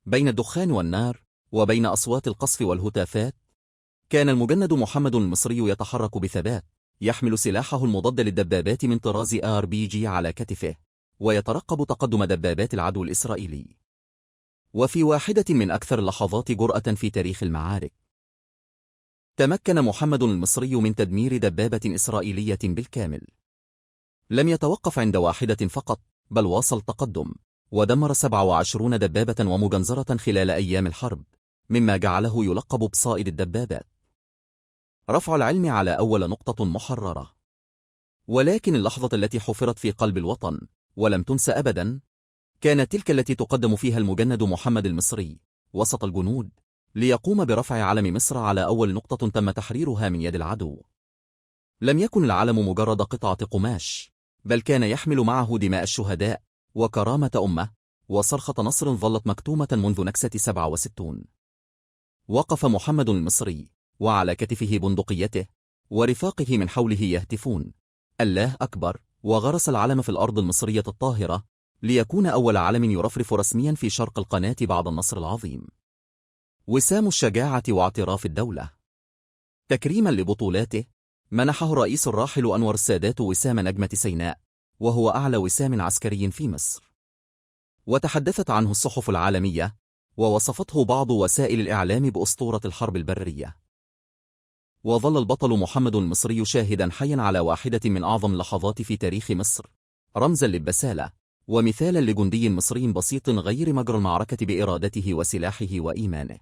بين الدخان والنار وبين أصوات القصف والهتافات، كان المجند محمد المصري يتحرك بثبات، يحمل سلاحه المضاد للدبابات من طراز RPG على كتفه، ويترقب تقدم دبابات العدو الإسرائيلي. وفي واحدة من أكثر اللحظات جرأة في تاريخ المعارك، تمكن محمد المصري من تدمير دبابة إسرائيلية بالكامل. لم يتوقف عند واحدة فقط، بل واصل التقدم، ودمر 27 دبابة ومجنزرة خلال أيام الحرب، مما جعله يلقب بصائد الدبابات. رفع العلم على أول نقطة محررة. ولكن اللحظة التي حفرت في قلب الوطن ولم تنسى أبدا، كانت تلك التي تقدم فيها المجند محمد المصري وسط الجنود ليقوم برفع علم مصر على أول نقطة تم تحريرها من يد العدو. لم يكن العلم مجرد قطعة قماش، بل كان يحمل معه دماء الشهداء وكرامة أمة وصرخة نصر ظلت مكتومة منذ نكسة 67. وقف محمد المصري وعلى كتفه بندقيته، ورفاقه من حوله يهتفون الله أكبر، وغرس العلم في الأرض المصرية الطاهرة ليكون أول علم يرفرف رسميا في شرق القناة بعد النصر العظيم. وسام الشجاعة واعتراف الدولة. تكريما لبطولاته، منحه الرئيس الراحل أنور السادات وسام نجمة سيناء، وهو أعلى وسام عسكري في مصر. وتحدثت عنه الصحف العالمية، ووصفته بعض وسائل الإعلام بأسطورة الحرب البرية. وظل البطل محمد المصري شاهدا حيا على واحدة من أعظم اللحظات في تاريخ مصر، رمزا للبسالة، ومثالا لجندي مصري بسيط غير مجرى المعركة بإرادته وسلاحه وإيمانه.